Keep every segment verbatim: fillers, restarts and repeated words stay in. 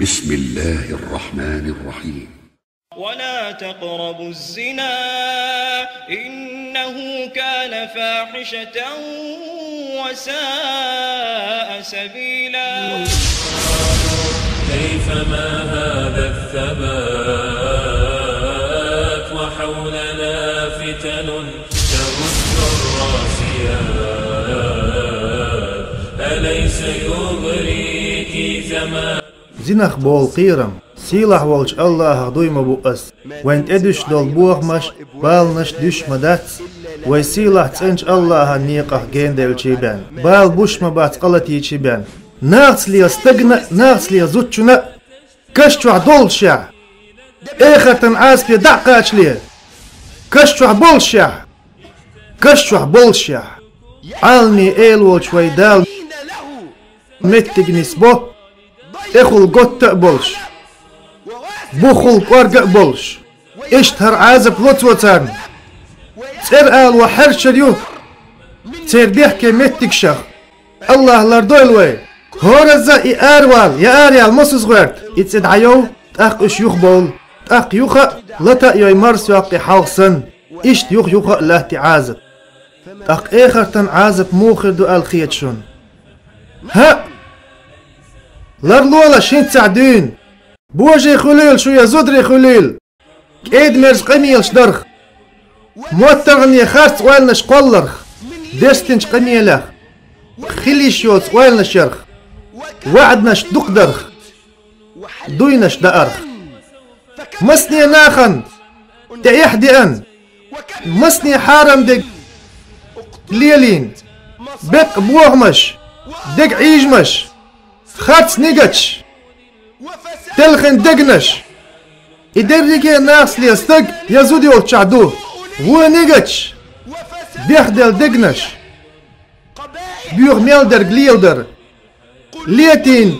بسم الله الرحمن الرحيم. ولا تقربوا الزنا إنه كان فاحشة وساء سبيلا. كيفما هذا الثبات وحولنا فتن تمس الراسيات، أليس يغريك زمان؟ Зинах болу кхерам сийлахь волчу АллахӀах дуй ма бу ас. Вайн тӀедуьсуш долу бохамаш, баланаш дуьсуш ма дац вай сийлахь цӀеначу АллахӀан некъах генделчий бен, бала буш ма бац къа латийчий бен. Нахаца лела стагана а, нахаца лела зудчунна а, каш чохь доллушехь, эхартан Ӏазапе дӀа а кхачале, каш чохь боллушехь, каш чохь боллушехь, Ӏаламийн Эла волчу вай Дала меттиг нисбо, тӀехула готта а болуш, бухахула кӀорга а болуш. Иштта хӀара Ӏазап ло Цо царна. ЦӀера ало хьерчар ю церан бехке меттигашах. АллахӀа лардойла вай. ХӀоразза а и аравала, я араяла мосазза гӀоьрта, и цӀе дӀайов, тӀаккха уьш юхабовла, тӀаккха юха а лата а йой, марсайоккху и хьалха санна, иштта юха-юха а латта и Ӏазап. ТӀаккха эхартан Ӏазап муха хир ду аьлла хета шуна? ХӀаъ! Ларлолаш хӀинццехь дуьйна, божарий хуьлийла шу я зударий хуьлийла, кӀеда-мерза къамелаш дарх, моттаргӀане харц ойланаш кхолларх, дестинчу къамелех, хила йиш йоцу ойланаш ярх, ваӀданаш дукха дарх, дуйнаш даарх. Масане нахана тӀехь а деана, масане хьарам дерг лелийна, беккъа бохамаш, дега Ӏийжамаш, харц нигаташ, телхина дегнаш. И дерриге а нахаца лела стаг я зуда йолччохь ду. Вон нигаташ, бехделла дегнаш, боьха мел дерг леладар, летийна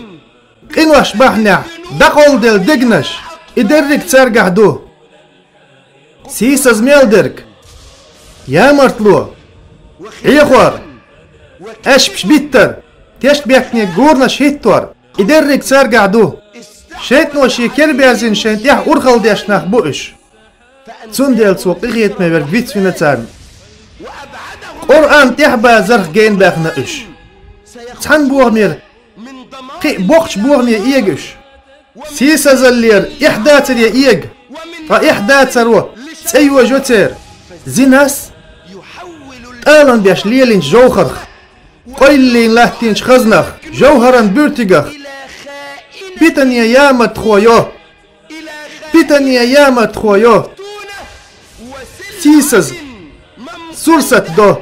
къинош бахьанехь дӀакъовладелла дегнаш, и дерриг цаьргахь ду. Сийсаза мел дерг, ямартло, Ӏехор, аьшпаш биттар, тешнабехкане гуранаш хӀиттор, и дерриг цаьргахь ду. ШайтӀано шен кера берзийна шайна тӀехь урхалла деш нах бу уьш. Цундела цо къинхетаме верг вицвина царна. Къуръан тӀехь базарх гена баьхна уьш. Цхьана бохамера, кхин а боккхачу бохаме эга уьш. Сийсазаллера эхь дацаре эга, ткъа эхь дацаро цӀе йожо церан. Зинас, тӀалам беш лелийначу жовхарх, къойллина латтийначу хазнах, жовхаран буьртигах, питане ямартхо йо, питане ямартхо йо, сийсаза сурсат до,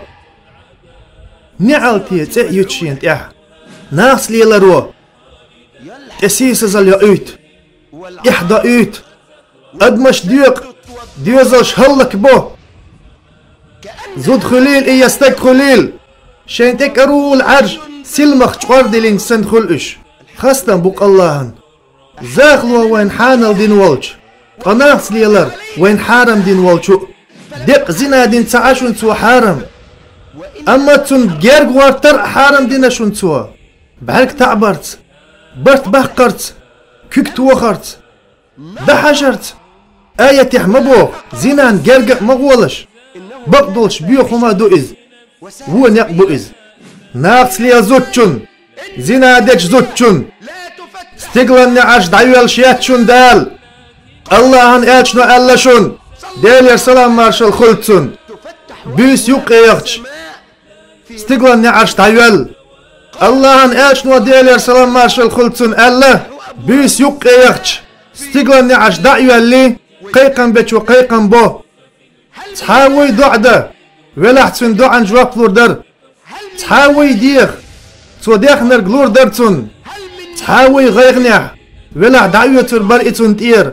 неӀалте цӀе а юьту шена тӀехь. Нахаца леларо тӀе сийсазалла йоуьйту, эхь доуьйту, адамаш доькъу, доьзалш хӀаллакбо. Зуда хуьлийла и я стаг хуьлийла, шайн тӀе кӀарула Ӏаьржа силамах чкъор диллина санна хуьлу уьш. Хастам бу-кх АллахӀан. Захало вайна хьанал дина волчу, ткъа нахаца лелар вайна хьарам дина волчу а. Деккъа зина дина ца Ӏа шуна цо хьарам, амма цунна герга гӀортар а хьарам дина шуна цо. БӀаьрг таӀбарца, барт баккхарца, куьг тохарца, дӀахьажарца. Аятехь ма боху, зинан герга а ма гӀолаш. Бакъдолуш боьха хӀума ду иза, вон некъ бу иза. Нахаца лела зудчун, зина дечу зудчун стигалан неӀарш дӀайоьллуш яц шуна Дала. АллахӀан элчано аьлла шуна, Делера салам-маршалла хуьлда цунна, буьйса юккъе яхча, стигалан неӀарш дӀайоьллу. АллахӀан элчано, Делера салам-маршалла хуьлда цунна, аьлла, буьйса юккъе яхча, стигалан неӀарш дӀа а йоьллий, кхайкхам бечо кхайкхам бо. Цхьа а вуй доӀа дан, велахь цуьнан доӀан жоп лур дара. Цхьа а вуй деха, цо дехнарг лур дара цунна. Цхьа а вуй гӀайгӀанехь, велахь дӀаоьцур бара и цунна тӀера.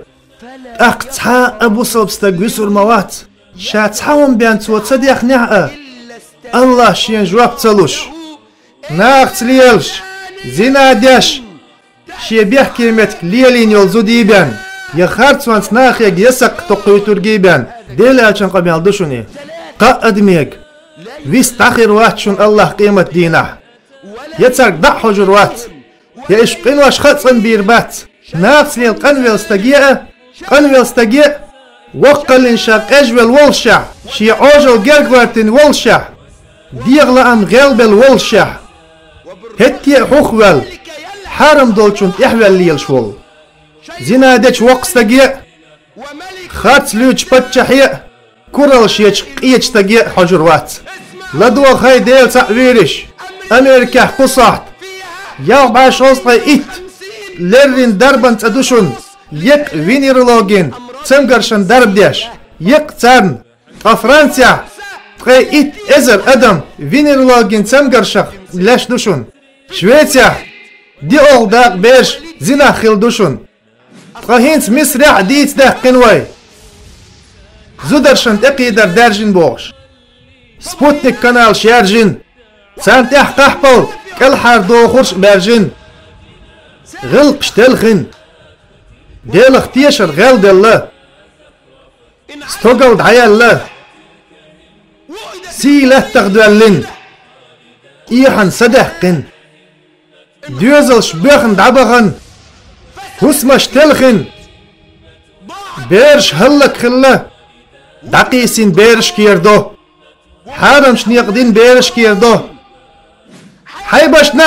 ТӀаккха цхьа а бусалба стаг вуьсур ма вац, ша цхьа хӀума бен цо ца дехнехь а, АллахӀа шена жоп ца луш. Нахаца лелаш, зина деш, шен бехке меттиг лелийна йолу зудий бен, я харцонца нахе я сакхто кхуьйтургий бен, Делан элчан къамел ду шуна и. Кхаа адамега вист дӀахир вац шуна АллахӀ къематдийнахь, я цаьрга дӀа а хьожур вац, я уьш къинош хаа цӀанбийр бац. Нахаца лела къанвелла стаге а, къанвелла стаге а, воккхаллин ша къежвелла воллушехь, шен Ӏожалла герга гӀоьртина воллушехь, дегӀан лаам гӀелбелла воллушехь, хӀетте а хьухваьлла, хьарам долчунна тӀаьхьаваьлла лелаш волу. Зина дечу воккхачу стаге а, харц луьйчу паччахье а, куралла шечу къечу стаге а хьожур вац. ЛадогӀа хӀай Дела цхьаъ вийраш, Америкехь кху сохьта, ялх бӀе шовзткъе итт леррина дарбан цӀа ду шуна, еккъа венерологин цамгаршна дарба деш, еккъа царна. Ткъа Францехь ткъе итт эзар адам венерологин цамгаршах леш ду шуна. Швецехь диъолгӀа дакъа бераш зинах хилла ду шуна. Ткъа хӀинца Мисрехь а дийца даьккхина вай. Зударшна тӀекхийдар даьржина бохуш, Спутник каналаш яьржина, царна тӀехь кхахьпал кӀелхьардохурш а баьржина, гӀиллакхаш телхина, Делах тешар гӀелделла, стогал дӀаяьлла, сий лаьттах доьллина, эхьан са даьккхина, доьзалш боьхна дӀабахана, хӀусамаш телхина, бераш хӀаллакьхилла, дӀакхийсина бераш кхерадо, хьарамчу некъа дина бераш кхерадо. Хьайбашна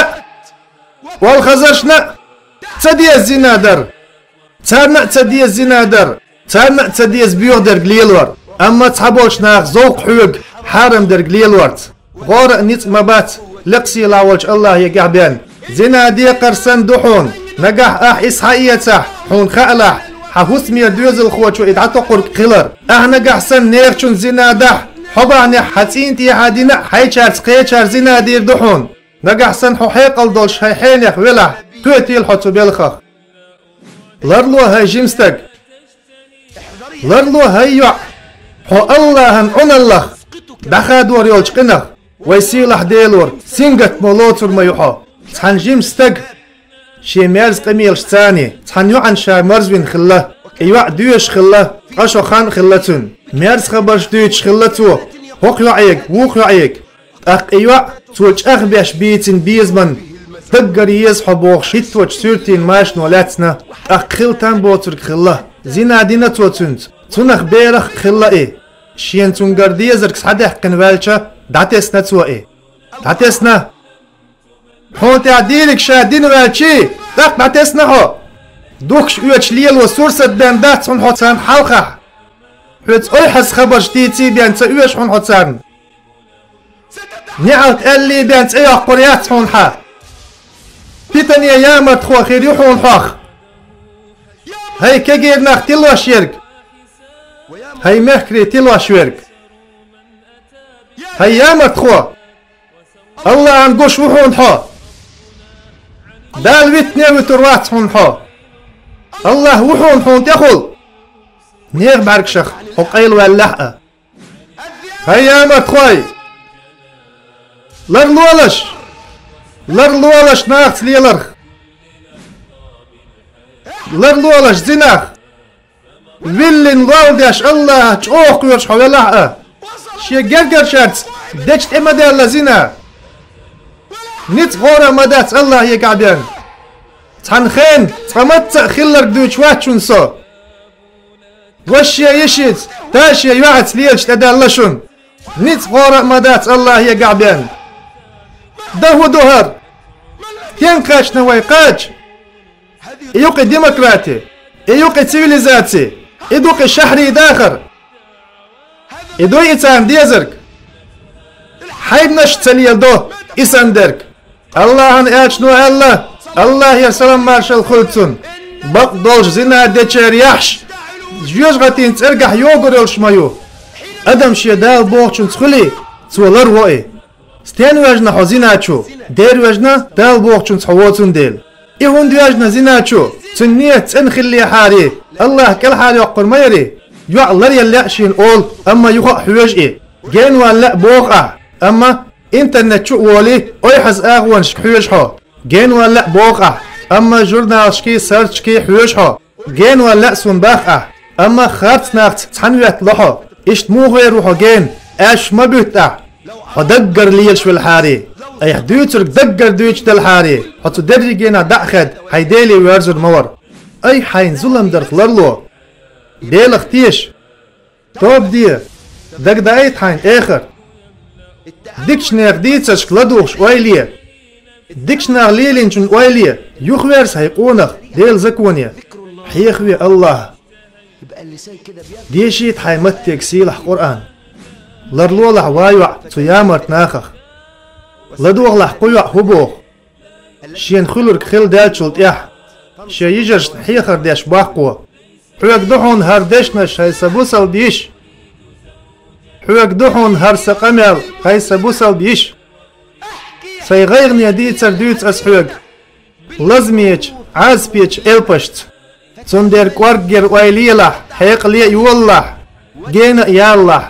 а, олхазаршна а ца деза зина дар. Царна а ца деза зина дар, царна а ца деза боьха дерг лелор, амма цхьаболчу наха зовкх хьоьгу хьарам дерг лелорца. ГӀора а ницкъ ма бац, лекха сийлахь волчу АллахӀегахь бен. Зина декхар санна ду хьуна, нагахь ахь и схьаэцахь, хьуна хаалахь, хьан хӀусамера доьзалхочо и дӀатокхург хилар. Ахь нагахь санна нехачун зина дахь, хьо бахьанехь хьан цӀийнан тӀехьа дина а хьайчаьрца кхечара зина дийр ду хьуна. Нагахь санна хьо хьекъал долуш хьайн хьенех велахь, кхетийла хьо цу белхах. Ларло, хӀай жима стаг! Ларло, хӀай йоӀ! Хьо АллахӀан Ӏуналлах дӀахадор йолчу къинах, вай сийлахь Делора сингаттамо лоцур ма ю хьо. Цхьана жима стага шен мерза къамелашца цхьана йоӀана ша марзвина хилла, и йоӀ доьшуш хилла, ткъа шо хан а хилла цуьнан. Мерза хабарш дуьйцуш хилла цо хӀокху йоӀега, вукху йоӀега. ТӀаккха и йоӀ, цо чӀагӀбеш бийцина безаман даггара еза хьо бохуш хӀитточу суьртийн машино лаьцна, тӀаккха хила там боцург хилла. Зина дина цо цуьнца, цунах берах а хилла и. Шена цуьнгара дезарг схьадаьккхина ваьлча, дӀатесна цо и. ДӀатесна! Хьуна тӀехь дийриг ша дина ваьлчий, тӀаккха дӀатесна хьо. Духкуш оьцуш лело сурсат бен дац хьуна хьо царна хьалхахь. Хьоьца ойхьаза хабарш дийций бен ца оьшу хьуна хьо царна. НеӀалт аьллий бен цӀе йоккхур яц хьуна хьан. Питане ямартхо хир ю хьуна хьох. ХӀай кегийрнах тилош ерг! ХӀай мехкарий тилош верг! ХӀай ямартхо! АллахӀан гуш ву хьуна хьо! Дала витане а вуьтур вац хьуна хьо! АллахӀ ву хьуна хьуна тӀехула! Нехан бӀаьргашах хьо къайлаваьллехь а! ХӀай ямартхой! Ларлолаш! Ларлолаш нахаца леларх! Ларлолаш зинах! Виллина лолла деш АллахӀах чӀогӀа кхоьруш хьо велахь а, шен гергарчаьрца дечу тӀе ма даьлла зина! Ницкъ гӀора а ма дац АллахӀегахь бен! Цхьана хенахь цкъа мацца а хилларг дуьйцуш вац шуна со. Ваша шен йишица, да шен йоӀаца лелаш тӀедаьлла шуна. Ницкъ гӀора а ма дац АллахӀегахь бен. Дан хӀун ду хӀара? Стенга кхаьчна вай, кхача? И ю-кх и демократи, и ю-кх и цивилизаци, и ду-кх и шахьрий дахар. И дуй и царна дезарг? Хьайбанаш ца леладо и санна дерг. АллахӀан элчано аьлла, АллахӀера салам-маршалла хуьлда цунна: бакъдолуш зина дечеран яххьаш жоьжахатин цӀергахь йогур йолуш ма ю. Адам шен Дала бохучунца хуьлий, цо ларво и. Стенна ваьжна хьо зина чу? Дера ваьжна Дала бохучунца хьо воцун дела. И хӀунда ваьжна зина чу? Цуьнан нийят цӀена хиллехьарий, АллахӀ кӀелхьарйоккхур ма ярий? ЙоӀ ларъяла лаьа шена олу, амма юха а хьоьжу и. Генвала лаьа боху ахь, амма интернет чу а волий, ойхьаза агӀонашка хьоьжу хьо. Генвала лаьа боху ахь, амма журналашкий, сарташкий хьоьжу хьо. Генвала лаьа суна боху ахь, амма харц нахаца цхьаьна веттало хьо. Иштта муха гӀер ву хьо гена? Аьшпаш ма буьтта ахь. Хьо даггара лелаш велахьарий, айхьа дуьйцург даггара дуьйцуш делахьарий, хьо цу дерригенах дӀа а хедда, хьайн Деле воьрзур ма вара. Ай, хьайна зулам дарх ларло! Делах теша! Тоба де! Дагадаийта хьайна эхарт! Дикачу нехан дийцаршка ладугӀуш ойла е! Дикачу наха лелийначун ойла е! Юхаверза хьайн къонах Делан законе! Хьехаве АллахӀ! Дешийта хьайн маттега сийлахь Къуръан! Ларлолахь ван йоӀ цу ямарта нахах! ЛадогӀалахь кху йоӀа хӀун боху, шена хуьлург хилла даьллачул тӀаьхьа, шен йижаршна хьехар деш баккхо. Хьоьга ду хьуна хӀара дешнаш, хӀай сан бусалба йиша! Хьоьга ду хьуна хӀара сан къамел, хӀай сан бусалба йиша! Сайн гӀайгӀане дийцар дуьйцу ас хьоьга лазамечу, Ӏазапечу элпашца. Цундела кӀорггера ойла елахь, хьекъале а йолалахь, гена а ялалахь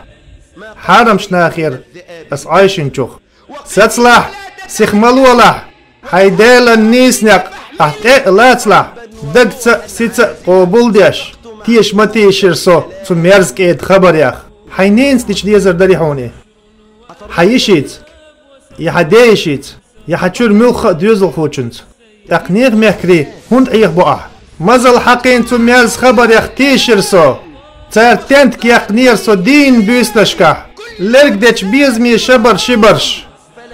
хьарамчу нахера ас Ӏойшинчух. Сацалахь, сиха ма лолахь, хьайн Делан нийса некъ ахь тӀе а лацалахь, дагца а, сица а къобалдеш, теша ма тийшира со цу мерза кӀеда хабарех. Хьайн ненаца дича дезар дарий хьуна и? Хьан йишица? Я хьан ден-йишица? Я хьан чуьра муьлхха а доьзалхочуьнца? ТӀаккха нехан мехкарий хӀунда Ӏехабо ахь? Мазал хьакхийна цу мерза хабарех тийшира со. Цара тентак яьккхинера со дийнан буьйсанашкахь, лерг дечу безаме шабар ши барш.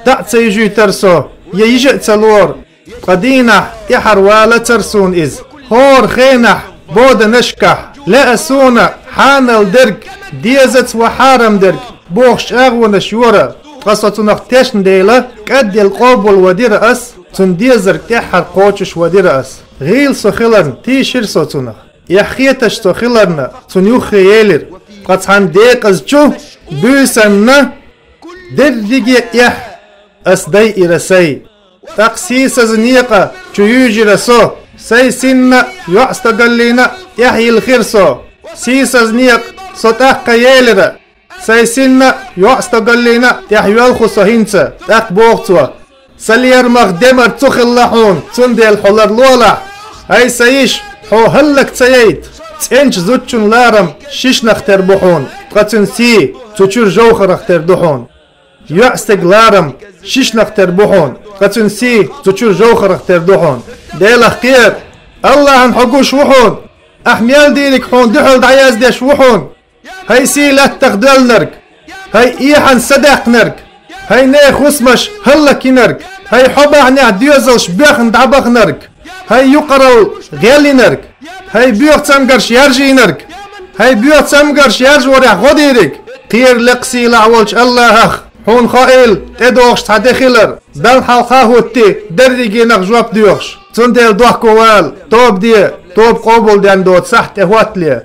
ДӀа а ца юьжуьйтара со, я йижа а ца лора. Ткъа дийнахь тӀаьхьара валацара суна иза. ХӀора хенахь боданашкахь лаьа суна хьанал дерг, дезаца ва хьарам дерг бохуш чӀагӀонаш йора. Ткъа со цунах тешна дела, кӀадъелла къобалвадира ас, цуьнан дезарг тӀаьххьара кхочуш вадира ас. ГӀийла со хиларна, тийшира со цунах. Эхь хеташ со хиларна, цунна юххе елира. Ткъа цхьана декъазчу буьйсанна дерриге эхь ас дайира сайн. ТӀаккха сийсаза некъа чу юьйжира со. Сайн синна а, йоӀстогаллина а тӀаьхьа йилхира со. Сийсаза некъа со тӀаккха елира. Сайн синна а, йоӀстогаллина а тӀаьхьа йоьлху со хӀинца. ТӀаккха боху цо: «Сан лерамах демар цу хилла хьуна, цундела хьо ларлолахь. ХӀай сан йиша, хьо хӀаллак ца яйта. ЦӀеначу зудчун ларам шишнах тера бу хьуна, ткъа цуьнан сий цу чуьра жовхарах тера ду хьуна». ЙоӀстеган ларам шишнах тера бу хьуна, ткъа цуьнан сий цу чуьра жовхарах тера ду хьуна. Делах кхера, АллахӀана хьо гуш ву хьуна, ахь мел дийриг хьуна дуьхьал дӀаяздеш ву хьуна. ХӀай сий лаьттах доьллинарг! ХӀай эхьан са даьккхинарг! ХӀай нехан хӀусамаш хӀаллак йинарг! ХӀай хьо бахьанехь доьзалш боьхна дӀабаханарг! ХӀай юкъаралла гӀелйинарг! ХӀай боьха цамгарш яржийнарг! ХӀай боьха цамгарш яржорехь гӀо дийриг! Кхера лекха сийлахь волчу АллахӀах, хьуна хоийла тӀедогӀуш цхьа де хилар, Далла хьалха а хӀуттий, дерригенах жоп доьхуш. Цундела дохко вала, тоба де, тоба къобалден доцу сахьт тӀехӀоттале.